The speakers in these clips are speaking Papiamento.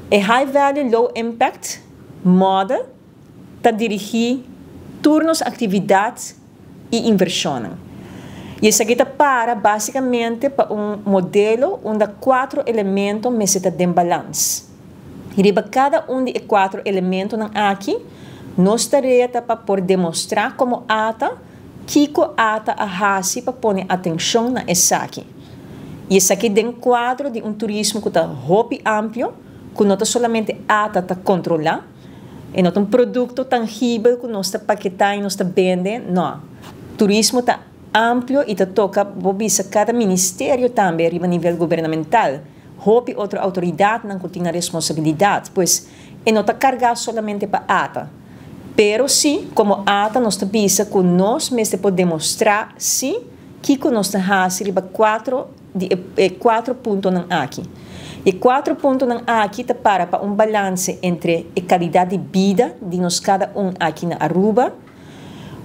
E High Value Low Impact Model ta dirigi tur nos actividad y inversionnan. Y esaki ta para basicamente pa un modelo unda cuatro elemento mester ta den balans. Y riba cada un di e cuatro elementonan aki, nos tarea ta pa por demostra como ATA kico ATA a haci pa pone atencion na esaki. Y esaki den cuadro di un turismo cu ta hopi amplio, cu no ta solamente ATA ta controla, e no ta un producto tangibel cu nos ta paketa y nos ta bende, no. Turismo ta amplio y ta toca bo bisa cada ministerio tambe riba nivel gubernamental, hopi otro autoridadnan cu tin nan responsabilidad, pues e no ta carga solamente pa ATA. Pero si, como ATA nos ta bisa cu nos mester por demostra si kico nos ta haci riba cuatro di e cuatro puntonan aki. E cuatro puntonan aki ta para pa un balance entre e calidad di bida di nos cada un aki na Aruba,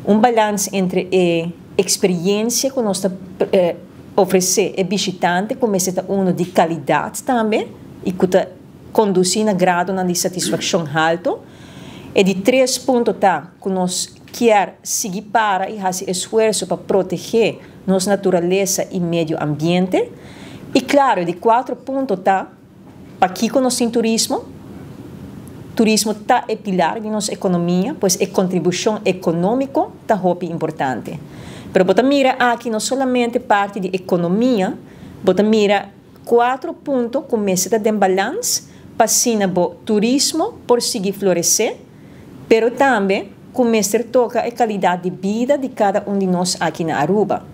un balance entre e experiencia cu nos ta ofrece e bishitante cu mester ta uno di calidad tambe y cu ta conduci na gradonan di satisfaccion halto. E di tres punto ta cu nos kier sigui para y haci esfuerzo pa protege nos naturalesa y medio ambiente. Y claro, e di cuatro punto ta pakico nos tin turismo. Turismo ta e pilar di nos economia, pues e contribucion economico ta hopi importante. Pero bo ta mira aki no solamente parti di economia, bo ta mira cuatro punto cu mester ta den balans pa asina bo turismo por sigui florece, pero tambe cu mester toca e calidad di bida di cada un di nos aki na Aruba.